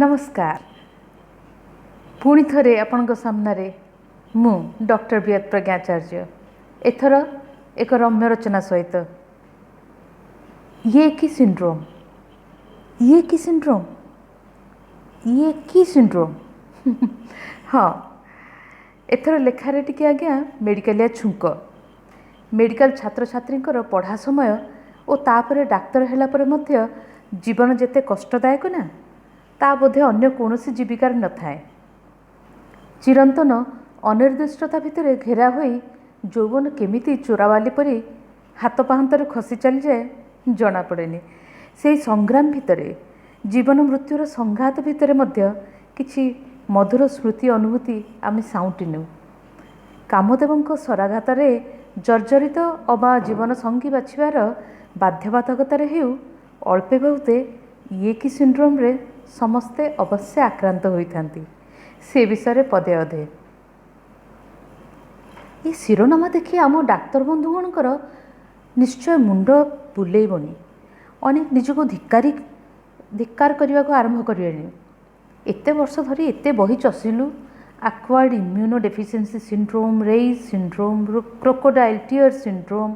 ନମସ୍କାର। ପୁଣି ଥରେ ଆପଣଙ୍କ ସାମ୍ନାରେ ମୁଁ ଡକ୍ଟର ବିୟତ ପ୍ରଜ୍ଞାଚାର୍ଯ୍ୟ, ଏଥର ଏକ ରମ୍ୟ ରଚନା ସହିତ। ଇଏ କି ସିଣ୍ଡ୍ରୋମ୍, ଇଏ କି ସିଣ୍ଡ୍ରୋମ୍, ଇଏ କି ସିଣ୍ଡ୍ରୋମ୍। ହଁ, ଏଥର ଲେଖାରେ ଟିକେ ଆଜ୍ଞା ମେଡ଼ିକାଲିଆ ଛୁଙ୍କ। ମେଡ଼ିକାଲ ଛାତ୍ରଛାତ୍ରୀଙ୍କର ପଢ଼ା ସମୟ ଓ ତାପରେ ଡାକ୍ତର ହେଲା ପରେ ମଧ୍ୟ ଜୀବନ ଯେତେ କଷ୍ଟଦାୟକ ନା, ତା ବୋଧେ ଅନ୍ୟ କୌଣସି ଜୀବିକାରେ ନଥାଏ। ଚିରନ୍ତନ ଅନିର୍ଦ୍ଦିଷ୍ଟତା ଭିତରେ ଘେରା ହୋଇ ଯୌବନ କେମିତି ଚୋରାବାଲି ପରି ହାତ ପାହାନ୍ତାରୁ ଖସି ଚାଲିଯାଏ ଜଣାପଡ଼େନି। ସେହି ସଂଗ୍ରାମ ଭିତରେ, ଜୀବନ ମୃତ୍ୟୁର ସଂଘାତ ଭିତରେ ମଧ୍ୟ କିଛି ମଧୁର ସ୍ମୃତି ଅନୁଭୂତି ଆମେ ସାଉଁଟି ନେଉ। କାମଦେବଙ୍କ ସରାଘାତରେ ଜର୍ଜରିତ ଅବା ଜୀବନ ସଙ୍ଗୀ ବାଛିବାର ବାଧ୍ୟବାଧକତାରେ ହେଉ, ଅଳ୍ପେ ବହୁତେ ଇଏ କି ସିଣ୍ଡ୍ରୋମ୍ରେ ସମସ୍ତେ ଅବଶ୍ୟ ଆକ୍ରାନ୍ତ ହୋଇଥାନ୍ତି। ସେ ବିଷୟରେ ପଦେ ଅଧେ। ଏ ଶିରୋନାମା ଦେଖି ଆମ ଡାକ୍ତର ବନ୍ଧୁଗଣଙ୍କର ନିଶ୍ଚୟ ମୁଣ୍ଡ ବୁଲେଇବନି। ଅନେକ ନିଜକୁ ଧିକ୍କାର କରିବାକୁ ଆରମ୍ଭ କରିବେଣି। ଏତେ ବର୍ଷ ଧରି ଏତେ ବହି ଚଷିଲୁ, acquired immunodeficiency syndrome, Reye's syndrome, crocodile tear syndrome,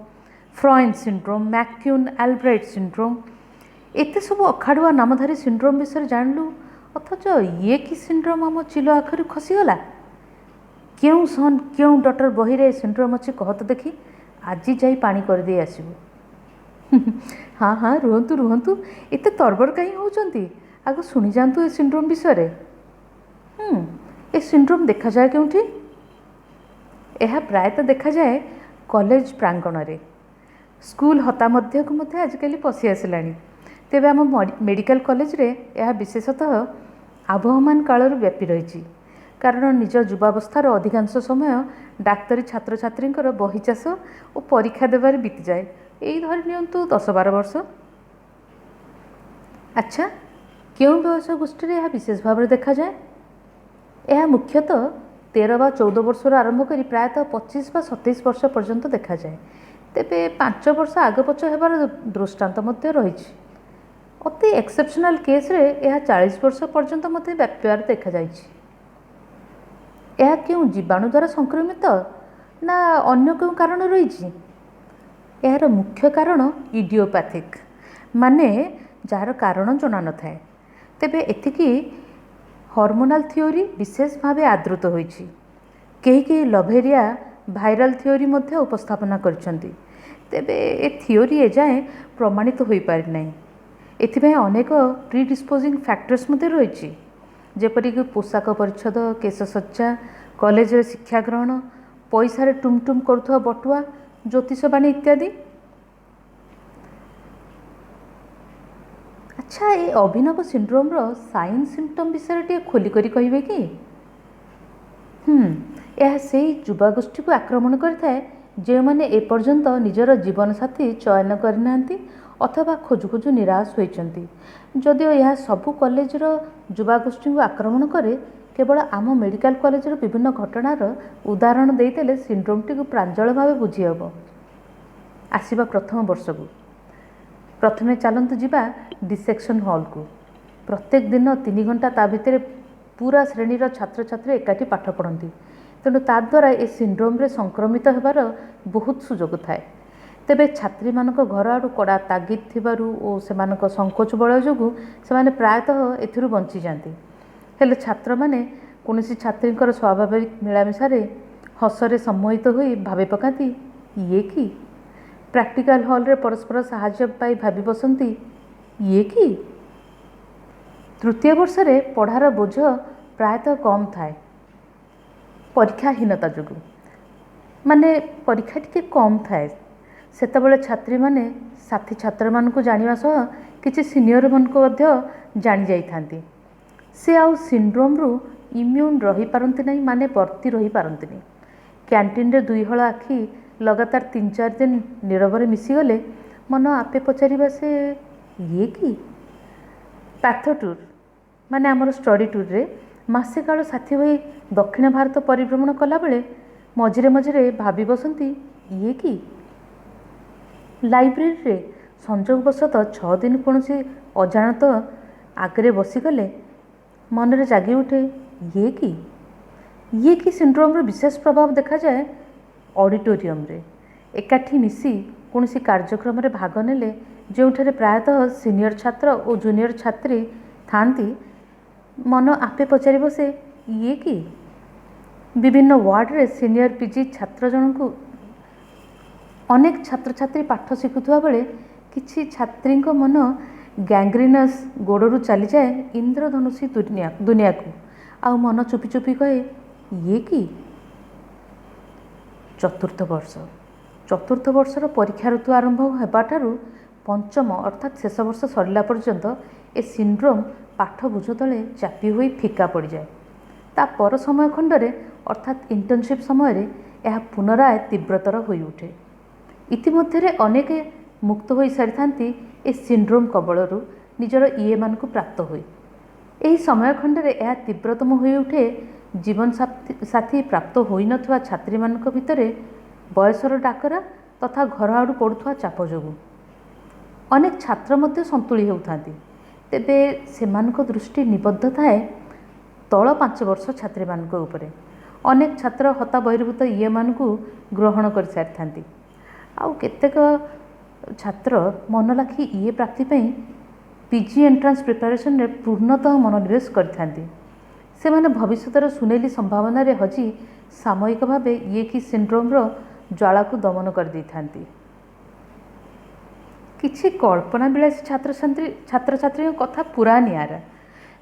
Froehlich syndrome, McCune Albright syndrome, ଏତେ ସବୁ ଅଖାଡ଼ୁଆ ନାମଧାରୀ ସିଣ୍ଡ୍ରୋମ୍ ବିଷୟରେ ଜାଣିଲୁ, ଅଥଚ ଇଏ କି ସିଣ୍ଡ୍ରୋମ୍ ଆମ ଚିଲ ଆଖିରୁ ଖସିଗଲା। କେଉଁ ସନ୍ କେଉଁ ଡଟର ବହିରେ ଏ ସିଣ୍ଡ୍ରୋମ୍ ଅଛି କହ ତ ଦେଖି, ଆଜି ଯାଇ ପାଣି କରିଦେଇ ଆସିବୁ। ହଁ ହଁ, ରୁହନ୍ତୁ ରୁହନ୍ତୁ, ଏତେ ତରବର କାହିଁ ହେଉଛନ୍ତି? ଆଗ ଶୁଣିଯାଆନ୍ତୁ ଏ ସିଣ୍ଡ୍ରୋମ୍ ବିଷୟରେ। ଏ ସିଣ୍ଡ୍ରୋମ୍ ଦେଖାଯାଏ କେଉଁଠି? ଏହା ପ୍ରାୟତଃ ଦେଖାଯାଏ କଲେଜ ପ୍ରାଙ୍ଗଣରେ। ସ୍କୁଲ ହତା ମଧ୍ୟକୁ ମଧ୍ୟ ଆଜିକାଲି ପଶି ଆସିଲାଣି। ତେବେ ଆମ ମେଡ଼ିକାଲ କଲେଜରେ ଏହା ବିଶେଷତଃ ଆବହମାନ କାଳରୁ ବ୍ୟାପି ରହିଛି। କାରଣ ନିଜ ଯୁବାବସ୍ଥାର ଅଧିକାଂଶ ସମୟ ଡାକ୍ତରୀ ଛାତ୍ରଛାତ୍ରୀଙ୍କର ବହି ଚାଷ ଓ ପରୀକ୍ଷା ଦେବାରେ ବିତିଯାଏ। ଏଇ ଧରି ନିଅନ୍ତୁ 10-12 ବର୍ଷ। ଆଚ୍ଛା, କେଉଁ ବୟସ ଗୋଷ୍ଠୀରେ ଏହା ବିଶେଷ ଭାବରେ ଦେଖାଯାଏ? ଏହା ମୁଖ୍ୟତଃ 13 ବା 14 ବର୍ଷରୁ ଆରମ୍ଭ କରି ପ୍ରାୟତଃ 25 ବା 27 ବର୍ଷ ପର୍ଯ୍ୟନ୍ତ ଦେଖାଯାଏ। ତେବେ 5 ବର୍ଷ ଆଗପଛ ହେବାର ଦୃଷ୍ଟାନ୍ତ ମଧ୍ୟ ରହିଛି। ଅତି ଏକ୍ସେପସନାଲ୍ କେସ୍ରେ ଏହା 40 ବର୍ଷ ପର୍ଯ୍ୟନ୍ତ ମଧ୍ୟ ବ୍ୟାପିବାର ଦେଖାଯାଇଛି। ଏହା କେଉଁ ଜୀବାଣୁ ଦ୍ୱାରା ସଂକ୍ରମିତ ନା ଅନ୍ୟ କେଉଁ କାରଣ ରହିଛି? ଏହାର ମୁଖ୍ୟ କାରଣ ଇଡ଼ିଓପାଥିକ୍, ମାନେ ଯାହାର କାରଣ ଜଣା ନଥାଏ। ତେବେ ଏତିକି ହର୍ମୋନାଲ୍ ଥିଓରି ବିଶେଷ ଭାବେ ଆଦୃତ ହୋଇଛି। କେହି କେହି ଲଭେରିଆ ଭାଇରାଲ୍ ଥିଓରି ମଧ୍ୟ ଉପସ୍ଥାପନା କରିଛନ୍ତି। ତେବେ ଏ ଥିଓରି ଏଯାଏଁ ପ୍ରମାଣିତ ହୋଇପାରିନାହିଁ। ଏଥିପାଇଁ ଅନେକ ପ୍ରିଡିସ୍ପୋଜିଂ ଫ୍ୟାକ୍ଟର୍ସ ମଧ୍ୟ ରହିଛି, ଯେପରିକି ପୋଷାକ ପରିଚ୍ଛଦ, କେଶସଜ୍ଜା, କଲେଜରେ ଶିକ୍ଷା ଗ୍ରହଣ, ପଇସାରେ ଟୁମ୍ ଟୁମ୍ କରୁଥିବା ବଟୁଆ, ଜ୍ୟୋତିଷବାଣୀ ଇତ୍ୟାଦି। ଆଚ୍ଛା, ଏ ଅଭିନବ ସିଣ୍ଡ୍ରୋମ୍ର ସାଇନ୍ ସିମ୍ପଟମ୍ ବିଷୟରେ ଟିକେ ଖୋଲିକରି କହିବେ କି? ଏହା ସେଇ ଯୁବାଗୋଷ୍ଠୀକୁ ଆକ୍ରମଣ କରିଥାଏ ଯେଉଁମାନେ ଏପର୍ଯ୍ୟନ୍ତ ନିଜର ଜୀବନସାଥୀ ଚୟନ କରିନାହାନ୍ତି ଅଥବା ଖୋଜୁ ଖୋଜୁ ନିରାଶ ହୋଇଛନ୍ତି। ଯଦିଓ ଏହା ସବୁ କଲେଜର ଯୁବାଗୋଷ୍ଠୀଙ୍କୁ ଆକ୍ରମଣ କରେ, କେବଳ ଆମ ମେଡ଼ିକାଲ କଲେଜର ବିଭିନ୍ନ ଘଟଣାର ଉଦାହରଣ ଦେଇଦେଲେ ସିଣ୍ଡ୍ରୋମ୍ଟିକୁ ପ୍ରାଞ୍ଜଳ ଭାବେ ବୁଝିହେବ। ଆସିବା ପ୍ରଥମ ବର୍ଷକୁ। ପ୍ରଥମେ ଚାଲନ୍ତୁ ଯିବା ଡିସେକ୍ସନ୍ ହଲ୍କୁ। ପ୍ରତ୍ୟେକ ଦିନ 3 ଘଣ୍ଟା ତା ଭିତରେ ପୁରା ଶ୍ରେଣୀର ଛାତ୍ରଛାତ୍ରୀ ଏକାଠି ପାଠ ପଢ଼ନ୍ତି। ତେଣୁ ତାଦ୍ୱାରା ଏ ସିଣ୍ଡ୍ରୋମ୍ରେ ସଂକ୍ରମିତ ହେବାର ବହୁତ ସୁଯୋଗ ଥାଏ। ତେବେ ଛାତ୍ରୀମାନଙ୍କ ଘର ଆଡ଼ୁ କଡ଼ା ତାଗିଦ ଥିବାରୁ ଓ ସେମାନଙ୍କ ସଂକୋଚ ବଳ ଯୋଗୁଁ ସେମାନେ ପ୍ରାୟତଃ ଏଥିରୁ ବଞ୍ଚିଯାଆନ୍ତି। ହେଲେ ଛାତ୍ରମାନେ କୌଣସି ଛାତ୍ରୀଙ୍କର ସ୍ୱାଭାବିକ ମିଳାମିଶାରେ ହସରେ ସମ୍ମୋହିତ ହୋଇ ଭାବି ପକାନ୍ତି, ଇଏ କି? ପ୍ରାକ୍ଟିକାଲ ହଲ୍ରେ ପରସ୍ପର ସାହାଯ୍ୟ ପାଇ ଭାବି ବସନ୍ତି, ଇଏ କି? ତୃତୀୟ ବର୍ଷରେ ପଢ଼ାର ବୋଝ ପ୍ରାୟତଃ କମ୍ ଥାଏ ପରୀକ୍ଷାହୀନତା ଯୋଗୁଁ, ମାନେ ପରୀକ୍ଷା ଟିକେ କମ୍ ଥାଏ। ସେତେବେଳେ ଛାତ୍ରୀମାନେ ସାଥୀ ଛାତ୍ରମାନଙ୍କୁ ଜାଣିବା ସହ କିଛି ସିନିୟରମାନଙ୍କୁ ମଧ୍ୟ ଜାଣିଯାଇଥାନ୍ତି। ସେ ଆଉ ସିଣ୍ଡ୍ରୋମ୍ରୁ ଇମ୍ୟୁନ୍ ରହିପାରନ୍ତି ନାହିଁ, ମାନେ ବର୍ତ୍ତି ରହିପାରନ୍ତିନି। କ୍ୟାଣ୍ଟିନରେ 2 ହଳ ଆଖି ଲଗାତାର 3-4 ଦିନ ନୀରବରେ ମିଶିଗଲେ ମନ ଆପେ ପଚାରିବା ସେ ଇଏ କି? ପାଥୋ ଟୁର୍, ମାନେ ଆମର ଷ୍ଟଡି ଟୁର୍ରେ ମାସେ କାଳ ସାଥୀ ହୋଇ ଦକ୍ଷିଣ ଭାରତ ପରିଭ୍ରମଣ କଲାବେଳେ ମଝିରେ ମଝିରେ ଭାବି ବସନ୍ତି, ଇଏ କି? ଲାଇବ୍ରେରୀରେ ସଂଯୋଗବଶତଃ 6 ଦିନ କୌଣସି ଅଜାଣତ ଆଗରେ ବସିଗଲେ ମନରେ ଜାଗି ଉଠେ, ଇଏ କି? ଇଏ କି ସିଣ୍ଡ୍ରୋମ୍ର ବିଶେଷ ପ୍ରଭାବ ଦେଖାଯାଏ ଅଡ଼ିଟୋରିୟମରେ ଏକାଠି ମିଶି କୌଣସି କାର୍ଯ୍ୟକ୍ରମରେ ଭାଗ ନେଲେ, ଯେଉଁଠାରେ ପ୍ରାୟତଃ ସିନିୟର ଛାତ୍ର ଓ ଜୁନିୟର ଛାତ୍ରୀ ଥାଆନ୍ତି। ମନ ଆପେ ପଚାରି ବସେ, ଇଏ କି? ବିଭିନ୍ନ ୱାର୍ଡ଼ରେ ସିନିୟର ପିଜି ଛାତ୍ର ଜଣଙ୍କୁ ଅନେକ ଛାତ୍ରଛାତ୍ରୀ ପାଠ ଶିଖୁଥିବା ବେଳେ କିଛି ଛାତ୍ରୀଙ୍କ ମନ ଗ୍ୟାଙ୍ଗ୍ରିନସ୍ ଗୋଡ଼ରୁ ଚାଲିଯାଏ ଇନ୍ଦ୍ରଧନୁଷୀ ଦୁନିଆକୁ, ଆଉ ମନ ଚୁପି ଚୁପି କହେ, ଇଏ କି? ଚତୁର୍ଥ ବର୍ଷ। ଚତୁର୍ଥ ବର୍ଷର ପରୀକ୍ଷା ଋତୁ ଆରମ୍ଭ ହେବାଠାରୁ ପଞ୍ଚମ ଅର୍ଥାତ୍ ଶେଷ ବର୍ଷ ସରିଲା ପର୍ଯ୍ୟନ୍ତ ଏ ସିଣ୍ଡ୍ରୋମ୍ ପାଠ ବୋଝ ତଳେ ଚାପି ହୋଇ ଫିକା ପଡ଼ିଯାଏ। ତା ପର ସମୟ ଖଣ୍ଡରେ, ଅର୍ଥାତ୍ ଇଣ୍ଟର୍ନସିପ୍ ସମୟରେ, ଏହା ପୁନରାୟ ତୀବ୍ରତର ହୋଇଉଠେ। ଇତିମଧ୍ୟରେ ଅନେକ ମୁକ୍ତ ହୋଇସାରିଥାନ୍ତି ଏ ସିଣ୍ଡ୍ରୋମ୍ କବଳରୁ ନିଜର ଇଏମାନଙ୍କୁ ପ୍ରାପ୍ତ ହୋଇ। ଏହି ସମୟ ଖଣ୍ଡରେ ଏହା ତୀବ୍ରତମ ହୋଇଉଠେ ଜୀବନସାଥୀ ପ୍ରାପ୍ତ ହୋଇନଥିବା ଛାତ୍ରୀମାନଙ୍କ ଭିତରେ, ବୟସର ଡାକରା ତଥା ଘର ଆଡ଼ୁ ପଡ଼ୁଥିବା ଚାପ ଯୋଗୁଁ। ଅନେକ ଛାତ୍ର ମଧ୍ୟ ସନ୍ତୁଳି ହେଉଥାନ୍ତି। ତେବେ ସେମାନଙ୍କ ଦୃଷ୍ଟି ନିବଦ୍ଧ ଥାଏ ତଳ 5 ବର୍ଷ ଛାତ୍ରୀମାନଙ୍କ ଉପରେ। ଅନେକ ଛାତ୍ର ହତା ବହିର୍ଭୂତ ଇଏମାନଙ୍କୁ ଗ୍ରହଣ କରିସାରିଥାନ୍ତି। ଆଉ କେତେକ ଛାତ୍ର ମନଲାଖି ଇଏ ପ୍ରାପ୍ତି ପାଇଁ ପିଜି ଏଣ୍ଟ୍ରାନ୍ସ ପ୍ରିପାରେସନରେ ପୂର୍ଣ୍ଣତଃ ମନୋନିବେଶ କରିଥାନ୍ତି। ସେମାନେ ଭବିଷ୍ୟତର ସୁନେଲି ସମ୍ଭାବନାରେ ହଜି ସାମୟିକ ଭାବେ ଇଏ କି ସିଣ୍ଡ୍ରୋମ୍ର ଜ୍ୱାଳାକୁ ଦମନ କରିଦେଇଥାନ୍ତି। କିଛି କଳ୍ପନା ବିଳାସୀ ଛାତ୍ରଛାତ୍ରୀଙ୍କ କଥା ପୁରା ନିଆରା।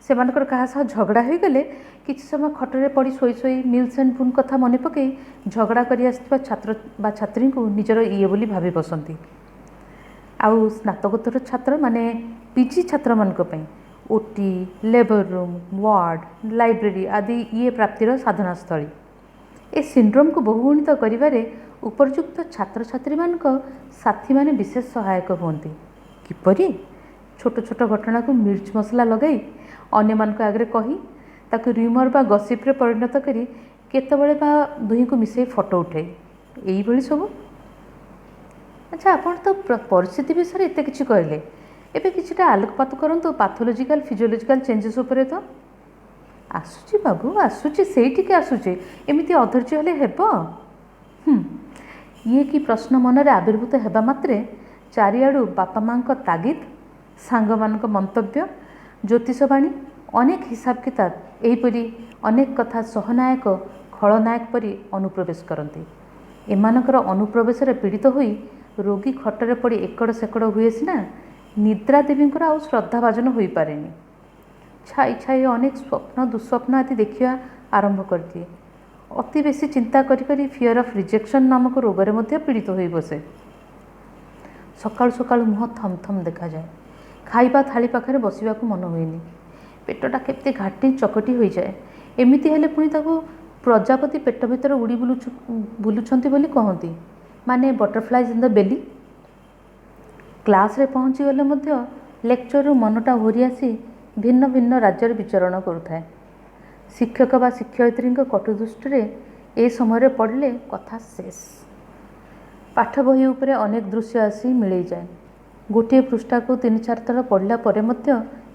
ସେମାନଙ୍କର କାହା ସହ ଝଗଡ଼ା ହୋଇଗଲେ କିଛି ସମୟ ଖଟରେ ପଡ଼ି ଶୋଇ ଶୋଇ ମିଲ୍ସ ଆଣ୍ଡ ବୁନ୍ କଥା ମନେ ପକାଇ ଝଗଡ଼ା କରି ଆସିଥିବା ଛାତ୍ର ବା ଛାତ୍ରୀଙ୍କୁ ନିଜର ଇଏ ବୋଲି ଭାବି ବସନ୍ତି। ଆଉ ସ୍ନାତକୋତ୍ତର ଛାତ୍ର ମାନେ ପିଜି ଛାତ୍ରମାନଙ୍କ ପାଇଁ OT, labour room, ward, library ଆଦି ଇଏ ପ୍ରାପ୍ତିର ସାଧନାସ୍ଥଳୀ। ଏ ସିଣ୍ଡ୍ରୋମ୍କୁ ବହୁଗୁଣିତ କରିବାରେ ଉପଯୁକ୍ତ ଛାତ୍ରଛାତ୍ରୀମାନଙ୍କ ସାଥୀମାନେ ବିଶେଷ ସହାୟକ ହୁଅନ୍ତି। କିପରି? ଛୋଟ ଛୋଟ ଘଟଣାକୁ ମିର୍ଚ୍ଚ ମସଲା ଲଗାଇ ଅନ୍ୟମାନଙ୍କ ଆଗରେ କହି ତାକୁ ର୍ୟୁମର୍ ବା ଗସିପ୍ରେ ପରିଣତ କରି କେତେବେଳେ ବା ଦୁହିଁଙ୍କୁ ମିଶାଇ ଫଟୋ ଉଠାଇ, ଏଇଭଳି ସବୁ। ଆଚ୍ଛା, ଆପଣ ତ ପରିସ୍ଥିତି ବିଷୟରେ ଏତେ କିଛି କହିଲେ, ଏବେ କିଛିଟା ଆଲୋକପାତ କରନ୍ତୁ ପାଥୋଲୋଜିକାଲ, ଫିଜିଓଲୋଜିକାଲ ଚେଞ୍ଜେସ୍ ଉପରେ ତ। ଆସୁଛି ବାବୁ, ଆସୁଛି, ସେଇଠିକି ଆସୁଛି। ଏମିତି ଅଧୈର୍ଯ୍ୟ ହେଲେ ହେବ? ଇଏ କି ପ୍ରଶ୍ନ ମନରେ ଆବିର୍ଭୂତ ହେବା ମାତ୍ରେ ଚାରିଆଡ଼ୁ ବାପା ମାଆଙ୍କ ତାଗିଦ, ସାଙ୍ଗମାନଙ୍କ ମନ୍ତବ୍ୟ, ଜ୍ୟୋତିଷବାଣୀ, ଅନେକ ହିସାବ କିତାବ, ଏହିପରି ଅନେକ କଥା ସହନାୟକ ଖଳନାୟକ ପରି ଅନୁପ୍ରବେଶ କରନ୍ତି। ଏମାନଙ୍କର ଅନୁପ୍ରବେଶରେ ପୀଡ଼ିତ ହୋଇ ରୋଗୀ ଖଟରେ ପଡ଼ି ଏକଡ଼ ସେକଡ଼ ହୁଏ ସିନା, ନିଦ୍ରା ଦେବୀଙ୍କର ଆଉ ଶ୍ରଦ୍ଧାଭାଜନ ହୋଇପାରେନି। ଛାଇ ଛାଇ ଅନେକ ସ୍ୱପ୍ନ, ଦୁଃସ୍ୱପ୍ନ ଆଦି ଦେଖିବା ଆରମ୍ଭ କରିଦିଏ। ଅତି ବେଶୀ ଚିନ୍ତା କରି କରି ଫିଅର୍ ଅଫ୍ ରିଜେକ୍ସନ୍ ନାମକ ରୋଗରେ ମଧ୍ୟ ପୀଡ଼ିତ ହୋଇ ବସେ। ସକାଳୁ ସକାଳୁ ମୁହଁ ଥମଥମ ଦେଖାଯାଏ। ଖାଇବା ଥାଳି ପାଖରେ ବସିବାକୁ ମନ ହୁଏନି। ପେଟଟା କେମିତି ଘାଟି ଚକଟି ହୋଇଯାଏ। ଏମିତି ହେଲେ ପୁଣି ତାକୁ ପ୍ରଜାପତି ପେଟ ଭିତରେ ଉଡ଼ି ବୁଲୁଛନ୍ତି ବୋଲି କହନ୍ତି, ମାନେ ବଟରଫ୍ଲାଇଜ୍ ଇନ୍ the ବେଲି। କ୍ଲାସ୍ରେ ପହଞ୍ଚିଗଲେ ମଧ୍ୟ ଲେକ୍ଚରରୁ ମନଟା ଘୋରି ଆସି ଭିନ୍ନ ଭିନ୍ନ ରାଜ୍ୟରେ ବିଚରଣ କରୁଥାଏ। ଶିକ୍ଷକ ବା ଶିକ୍ଷୟିତ୍ରୀଙ୍କ କଟୁଦୃଷ୍ଟିରେ ଏ ସମୟରେ ପଡ଼ିଲେ କଥା ଶେଷ। ପାଠ ବହି ଉପରେ ଅନେକ ଦୃଶ୍ୟ ଆସି ମିଳେଇଯାଏ। ଗୋଟିଏ ପୃଷ୍ଠାକୁ 3-4 ଥର ପଢ଼ିଲା ପରେ ମଧ୍ୟ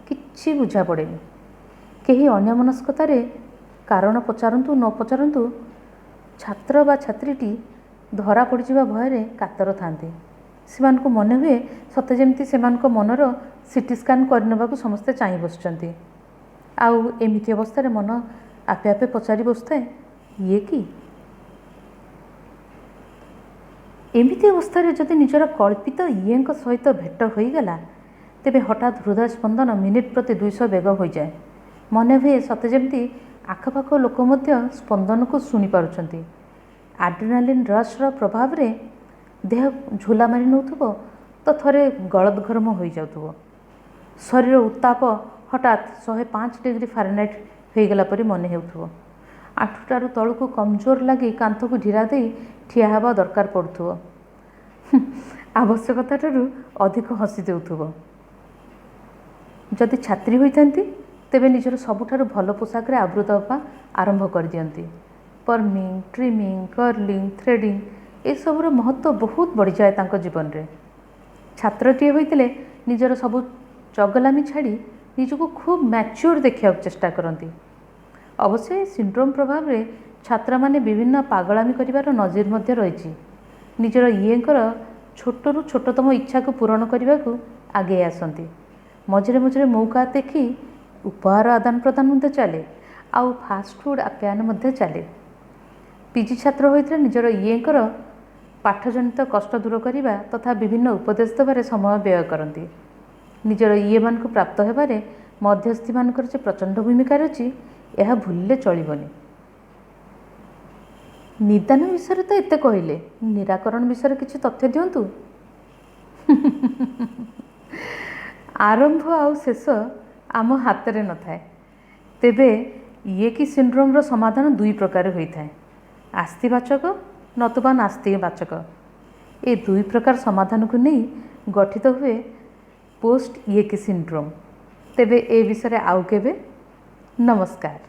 କିଛି ବୁଝା ପଡ଼େନି। କେହି ଅନ୍ୟମନସ୍କତାରେ କାରଣ ପଚାରନ୍ତୁ ନ ପଚାରନ୍ତୁ, ଛାତ୍ର ବା ଛାତ୍ରୀଟି ଧରା ପଡ଼ିଯିବା ଭୟରେ କାତର ଥାନ୍ତି। ସେମାନଙ୍କୁ ମନେ ହୁଏ ସତେ ଯେମିତି ସେମାନଙ୍କ ମନର ସିଟି ସ୍କାନ୍ କରିନେବାକୁ ସମସ୍ତେ ଚାହିଁ ବସିଛନ୍ତି। ଆଉ ଏମିତି ଅବସ୍ଥାରେ ମନ ଆପେ ଆପେ ପଚାରି ବସୁଥାଏ, ଇଏ କି? ଏମିତି ଅବସ୍ଥାରେ ଯଦି ନିଜର କଳ୍ପିତ ଇଏଙ୍କ ସହିତ ଭେଟ ହୋଇଗଲା, ତେବେ ହଠାତ୍ ହୃଦୟ ସ୍ପନ୍ଦନ ମିନିଟ୍ ପ୍ରତି 200 ବେଗ ହୋଇଯାଏ। ମନେ ହୁଏ ସତେ ଯେମିତି ଆଖପାଖ ଲୋକ ମଧ୍ୟ ସ୍ପନ୍ଦନକୁ ଶୁଣିପାରୁଛନ୍ତି। ଆଡ୍ରିନାଲିନ୍ ରସ୍ର ପ୍ରଭାବରେ ଦେହ ଝୋଲା ମାରି ନେଉଥିବ ତ ଥରେ ଗଳଦ୍ଘର୍ମ ହୋଇଯାଉଥିବ। ଶରୀର ଉତ୍ତାପ ହଠାତ୍ 105 ଡିଗ୍ରୀ ଫାରେନହାଇଟ୍ ହୋଇଗଲା ପରି ମନେ ହେଉଥିବ। ଆଣ୍ଠୁଠାରୁ ତଳକୁ କମଜୋର ଲାଗି କାନ୍ଥକୁ ଢିରା ଦେଇ ଠିଆ ହେବା ଦରକାର ପଡ଼ୁଥିବ। ଆବଶ୍ୟକତାଠାରୁ ଅଧିକ ହସି ଦେଉଥିବ। ଯଦି ଛାତ୍ରୀ ହୋଇଥାନ୍ତି, ତେବେ ନିଜର ସବୁଠାରୁ ଭଲ ପୋଷାକରେ ଆବୃତ ହେବା ଆରମ୍ଭ କରିଦିଅନ୍ତି। ପର୍ମିଂ, ଟ୍ରିମିଂ, କର୍ଲିଂ, ଥ୍ରେଡ଼ିଂ ଏସବୁର ମହତ୍ତ୍ୱ ବହୁତ ବଢ଼ିଯାଏ ତାଙ୍କ ଜୀବନରେ। ଛାତ୍ରଟିଏ ହୋଇଥିଲେ ନିଜର ସବୁ ଚଗଲାମି ଛାଡ଼ି ନିଜକୁ ଖୁବ୍ ମ୍ୟାଚ୍ୟୁର୍ ଦେଖିବାକୁ ଚେଷ୍ଟା କରନ୍ତି। ଅବଶ୍ୟ ଏ ସିଣ୍ଡ୍ରୋମ୍ ପ୍ରଭାବରେ ଛାତ୍ରମାନେ ବିଭିନ୍ନ ପାଗଳାମି କରିବାର ନଜିର ମଧ୍ୟ ରହିଛି। ନିଜର ଇଏଙ୍କର ଛୋଟରୁ ଛୋଟତମ ଇଚ୍ଛାକୁ ପୂରଣ କରିବାକୁ ଆଗେଇ ଆସନ୍ତି। ମଝିରେ ମଝିରେ ମଉକା ଦେଖି ଉପହାର ଆଦାନ ପ୍ରଦାନ ମଧ୍ୟ ଚାଲେ, ଆଉ ଫାଷ୍ଟଫୁଡ଼୍ ଆପ୍ୟାୟନ ମଧ୍ୟ ଚାଲେ। ପିଜି ଛାତ୍ର ହୋଇଥିଲେ ନିଜର ଇଏଙ୍କର ପାଠଜନିତ କଷ୍ଟ ଦୂର କରିବା ତଥା ବିଭିନ୍ନ ଉପଦେଶ ଦେବାରେ ସମୟ ବ୍ୟୟ କରନ୍ତି। ନିଜର ଇଏମାନଙ୍କୁ ପ୍ରାପ୍ତ ହେବାରେ ମଧ୍ୟସ୍ଥିମାନଙ୍କର ଯେ ପ୍ରଚଣ୍ଡ ଭୂମିକା ରହିଛି, ଏହା ଭୁଲିଲେ ଚଳିବନି। ନିଦାନ ବିଷୟରେ ତ ଏତେ କହିଲେ, ନିରାକରଣ ବିଷୟରେ କିଛି ତଥ୍ୟ ଦିଅନ୍ତୁ। ଆରମ୍ଭ ଆଉ ଶେଷ ଆମ ହାତରେ ନଥାଏ। ତେବେ ଇଏକି ସିଣ୍ଡ୍ରୋମ୍ର ସମାଧାନ ଦୁଇ ପ୍ରକାର ହୋଇଥାଏ, ଆସ୍ତିବାଚକ ନତୁବା ନାସ୍ତିବାଚକ। ଏ ଦୁଇ ପ୍ରକାର ସମାଧାନକୁ ନେଇ ଗଠିତ ହୁଏ ପୋଷ୍ଟ ଇଏକି ସିଣ୍ଡ୍ରୋମ୍। ତେବେ ଏ ବିଷୟରେ ଆଉ କେବେ। ନମସ୍କାର।